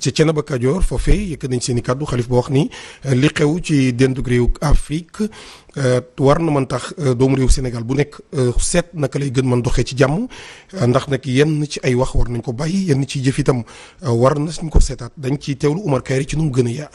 ca Thiénaba Kajoor foofee yëkk nañ seen i kàddu xalif ba wax ni li xew ci dendug réew Afrique war na mën tax doomu réew Sénégal bu nekk seet naka lay gën mën doxee ci jàmm ndax nag yenn ci ay wax war nañ ko bàyyi yenn ci jëf itam war na suñ ko seetaat dañ ciy teewlu Oumar Kayri ci nu mu gën a yaa.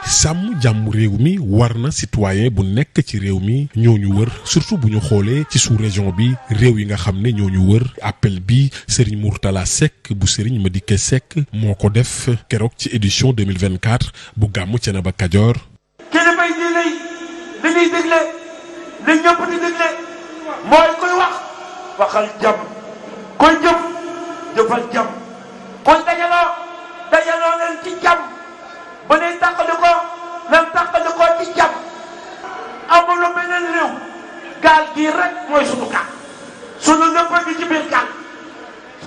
sàmm jàmm réew mi war na citoyen bu nekk ci réew mi ñoo ñu wër surtout bu ñu xoolee ci sous-région bi réew yi nga xam ne ñoo ñu wër appel bi Serigne Mourtala Seck bu Serigne Madické Seck moo ko def keroog ci édition 2024 bu gàmmu Thiénaba Kajoor. kilifa yi diine yi li ñuy digle li ñëpp di digle mooy koy wax waxal jàmm koy jëf jëfal jàmm koy dajaloo leen ci jàmm. ba ne tàqali ko lan tàqali ko ci jàmm amul beneen réew gaal gii rek mooy sunu gaal sunu lépp a ngi ci biir gaal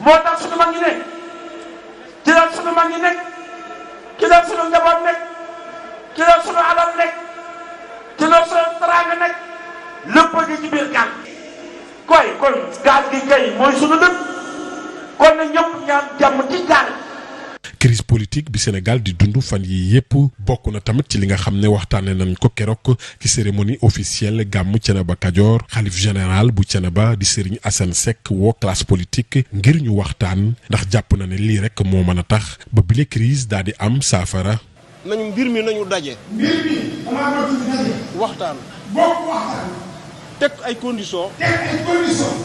moo tax sunu mag ñi nekk ci la sunu mag ñi nekk ci la sunu njaboot nekk ci la sunu alal nekk ci la sunu teraanga nekk lépp a ngi ci biir gaal kon gaal gi kay mooy sunu lépp kon na ñëpp ñaan jàmm ci gaal. crise politique bi Sénégal di dund fan yi yépp bokk na tamit ci li nga xam ne waxtaane nañ ko keroog ci cérémonie officielle gàmmu Thiénaba Kajoor xalif général bu Thiénaba di Serigne Assane Seck woo classe politique ngir ñu waxtaan ndax jàpp na ne lii rek moo mën a tax ba bile crise daal di am saafara. nañu mbir mi nañu daje. mbir mi waxtaan. bokk waxtaan. teg ay conditions.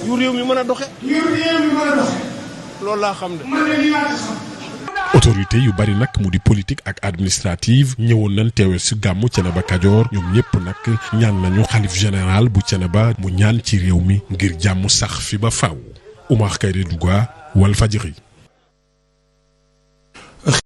yu réew mi mën a doxe. loolu laa xam de. autorité yu bari nag mu di politique ak administrative ñëwoon nañ teewee si gàmmu Thiénaba Kajoor ñoom ñëpp nag ñaan nañu xalif général bu Thiénaba mu ñaan ci réew mi ngir jàmm sax fi ba faaw. Oumar Kayri Douga Walfadjri.